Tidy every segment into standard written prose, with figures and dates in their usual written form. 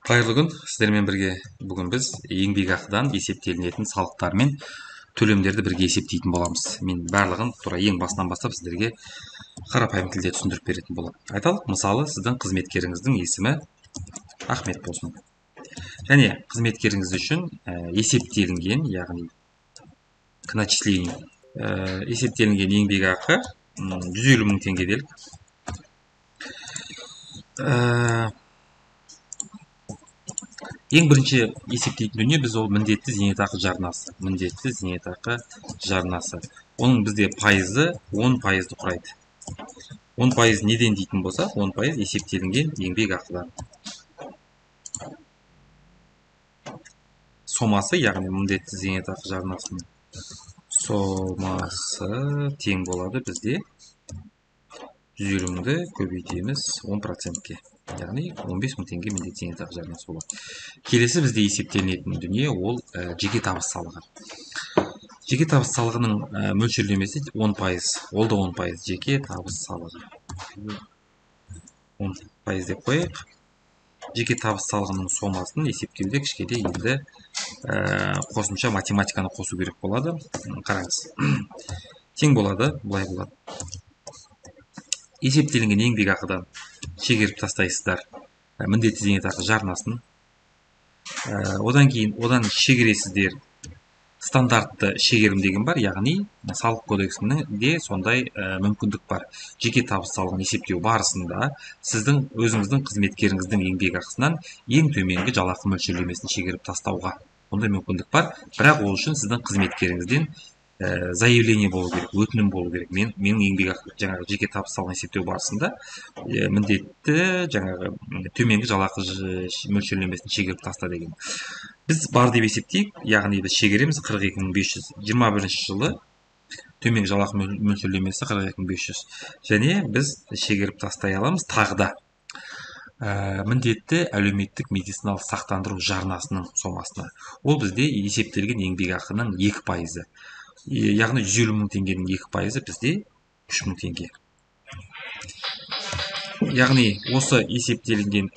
Қайырлы күн, сіздермен бірге бүгін біз еңбекақыдан есептелінетін салықтар мен төлемдерді бірге есептейтін боламыз. Мен барлығын тура ең басынан бастап сіздерге қарапайым тілде түсіндіріп беретін боламын. Айталық, мысалы, сіздің қызметкеріңіздің есімі Ахмет болсын. Және қызметкеріңіз үшін есептелінген, яғни к начислению, есептелінген еңбекақы 150 мың теңге делік. Ең бірінші есептейтін дүние біз ол міндетті зейнетақы жарнасы. Міндетті зейнетақы жарнасы. Оның бізде пайызы 10%-ды құрайды. 10% неден дейтін болса, 10% есептелінген еңбекақыдан. Сомасы, яғни міндетті зейнетақы жарнасының сомасы тең болады бізде 150 мыңды көбейтеміз 10%-ке. Яғни 15 мың теңге міндетті зейнетақы жарнасы болады. Келесі бізде есептелінетін дүние ол жеке табыс салығы. Жеке табыс салығының мөлшерлемесі 10%. Ол да 10% жеке табыс салығы. 10% деп қояйық. Жеке табыс салығының сомасын есептеуде кішкене енді қосымша математиканы қосу керек болады. Қараңыз. Тең болады, былай болады. Есептелінген еңбекақыдан шегеріп тастайсыздар міндетті зейнетақы жарнасын. Одан кейін одан шегересіздер стандартты шегерім деген бар, яғни салық кодексінің де сондай мүмкіндік бар. Жеке табыс салығын есептеу барысында сіздің өзіңіздің қызметкеріңіздің еңбекақысынан ең төменгі жалақы мөлшерлемесін шегеріп тастауға ондай мүмкіндік бар. Бірақ ол үшін сіздің қызметкеріңізден заявление болу керек, өтінім болу керек. Менің еңбекақы жаңағы жеке табыс салығын есептеу барысында міндетті жаңағы төменгі жалақы мөлшерлемесін шегеріп таста деген. Біз бар деп есептейік, яғни біз шегереміз 42 521 жылы төменгі жалақы мөлшерлемесі 42 500. Және біз шегеріп тастай аламыз тағы да міндетті әлеуметтік медициналық сақтандыру жарнасының сомасына. Ол бізде есептелген еңбекақының 2%. Яғни 150 мың теңгенің 2% бізде 3 мың теңге. Яғни осы есептелінген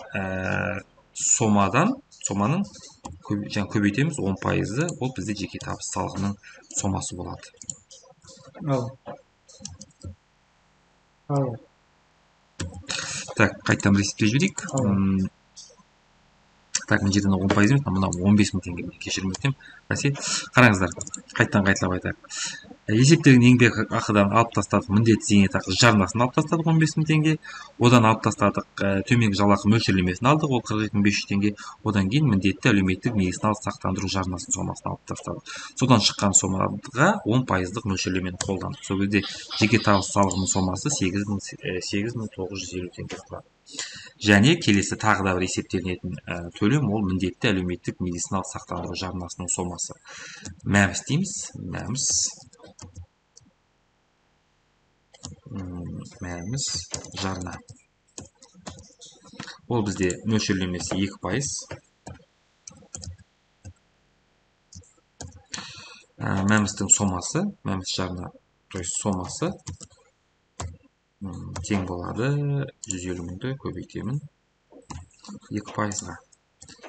соманың көбейтеміз 10%, ол бізде жеке табыс салығының сомасы болады. Ал. Ал. Так, қайтадан бір есептеп жіберейік. Так, мына жерден 10% емес, мына 15 мың теңге, кешірім өтінемін. Бәсе, қараңыздар, қайтадан қайталап айтайық. Есептелген еңбекақыдан алып тастадық міндетті зейнетақы жарнасын алып тастадық 15 мың теңге. Одан алып тастадық төменгі жалақы мөлшерлемесін алдық, ол 42 500 теңге. Одан кейін міндетті әлеуметтік медициналық сақтандыру жарнасының сомасын алып тастадық. Содан шыққан сомаға 10%-лық мөлшерлемені қолдандық. Сол кезде жеке табыс салығының сомасы 8 950 теңге құрады. Және келесі тағы да бір есептелінетін төлем ол міндетті әлеуметтік медициналық сақтандыру жарнасының сомасы. МӘМС дейміз. МӘМС. МӘМС жарна. Ол бізде мөлшерлемесі 2%. МӘМСтің сомасы, МӘМС жарна, то есть сомасы тең болады 150 мыңды көбейтемін 2%-ға.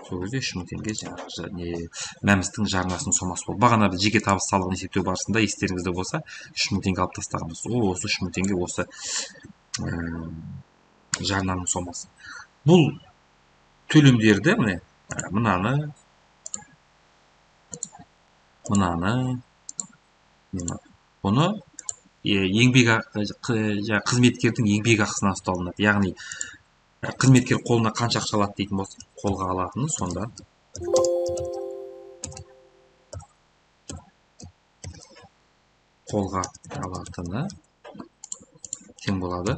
Сол кезде 3 мың теңге жаңағы МӘМСтің жарнасының сомасы болды. Бағана біз жеке табыс салығын есептеу барысында естеріңізде болса 3 мың теңге алып тастағанбыз. Ол осы 3 мың теңге осы жарнаның сомасы. Бұл төлемдерді міне мынаны, мынаны, бұны еңбек қызметкердің еңбек ақысынан ұсталынады. Яғни қызметкер қолына қанша ақша алады дейтін болса, қолға алатыны сонда қолға алатыны тең болады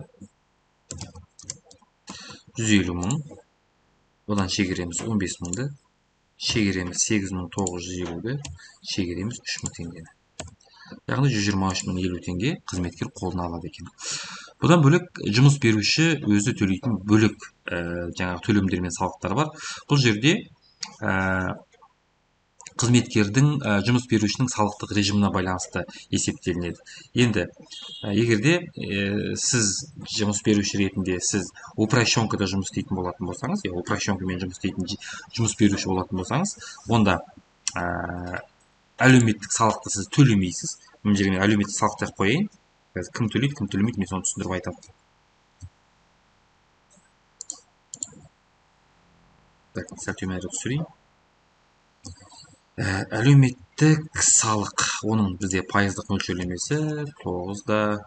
150 мың, одан шегереміз 15 мыңды, шегереміз 8 950-ді, шегереміз 3 мың теңгені. Яғни 123 мың 50 теңге қызметкер қолына алады екен. Бұдан бөлек жұмыс беруші өзі төлейтін бөлек жаңағы төлемдер мен салықтар бар. Бұл жерде Қызметкердің, жұмыс берушінің салықтық режиміне байланысты есептелінеді. Енді егерде сіз жұмыс беруші ретінде сіз упрощенкада жұмыс істейтін болатын болсаңыз, я упрощенкамен жұмыс істейтін жұмыс беруші болатын болсаңыз, онда әлеуметтік салықты сіз төлемейсіз. Мына жерге мен әлеуметтік салық деп қояйын. Қазір кім төлейді, кім төлемейді, мен соны түсіндіріп айтамын. Так, сәл төменірек түсірейін. Әлеуметтік салық, оның бізде пайыздық мөлшерлемесі 9,5%.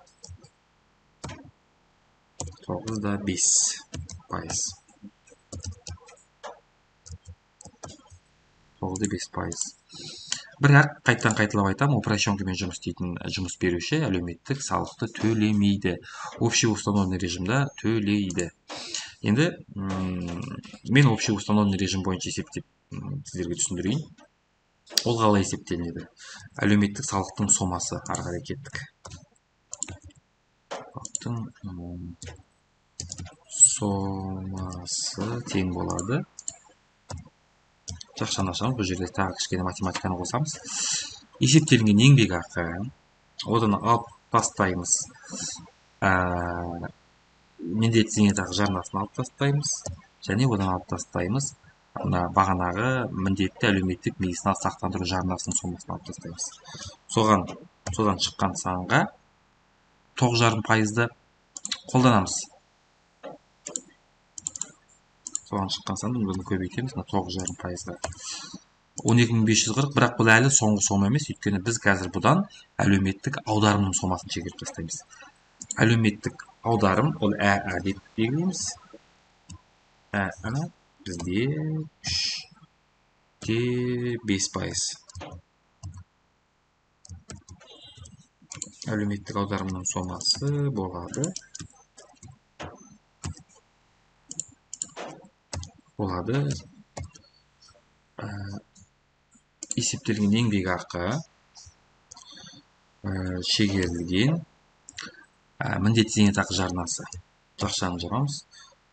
9,5%. Бірақ қайтадан қайталап айтамын, упрощенкамен жұмыс істейтін жұмыс беруші әлеуметтік салықты төлемейді. Общий установленный режимда төлейді. Енді мен общий установленный режим бойынша есептеп сіздерге түсіндірейін. Ол қалай есептелінеді? Әлеуметтік салықтың сомасы, ары қарай кеттік. Салықтың сомасы тең болады. Жақшаны ашамыз, бұл жерде тағы кішкене математиканы қосамыз. Есептелінген еңбекақы, одан алып тастаймыз. Міндетті зейнетақы жарнасын алып тастаймыз, және одан алып тастаймыз мына бағанағы міндетті әлеуметтік медициналық сақтандыру жарнасының сомасын алып тастаймыз. Содан шыққан санға 9,5%-ды қолданамыз. Соған шыққан санды бұны көбейтеміз, мына 9,5%-ға. 12 540, бірақ бұл әлі соңғы сома емес, өйткені біз қазір бұдан әлеуметтік аударымның сомасын шегеріп тастаймыз. Әлеуметтік аударым, ол ӘА деп белгілейміз. ӘА бізде 3,5%. Әлеуметтік аударымның сомасы болады. Есептелген еңбекақы, шегерілген міндетті зейнетақы жарнасы. Жақшаны жабамыз.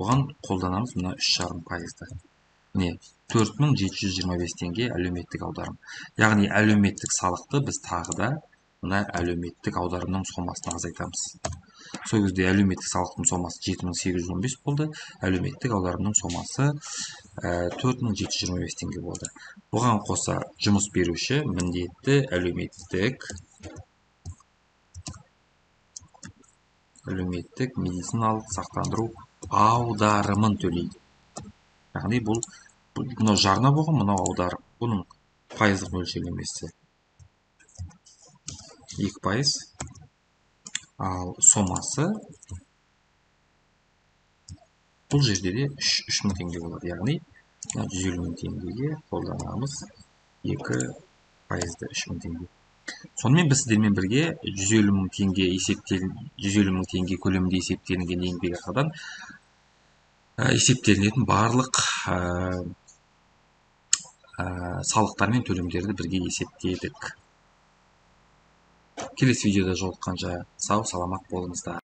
Оған қолданамыз мына 3,5%-ды. Міне, 4725 теңге әлеуметтік аударым. Яғни әлеуметтік салықты біз тағы да мына әлеуметтік аударымның сомасын азайтамыз. Сол кезде әлеуметтік салықтың сомасы 7815 болды, әлеуметтік аударымның сомасы 4725 теңге болды. Бұған қоса жұмыс беруші міндетті әлеуметтік медициналық сақтандыру аударымын төлейді. Яғни бұл мынау жарна болған, мынау аударым. Бұның пайыздық мөлшерлемесі 2%, ал сомасы бұл жерде де 3000 теңге болады. Яғни мына 150 000 теңгеге қолданамыз 2%-ды, 3000 теңге. Сонымен біз сіздермен бірге 150 000 теңге 150 000 теңге көлемінде есептелінген еңбекақыдан есептелінетін барлық салықтар мен төлемдерді бірге есептедік. Келесі видеода жолыққанша сау саламат болыңыздар.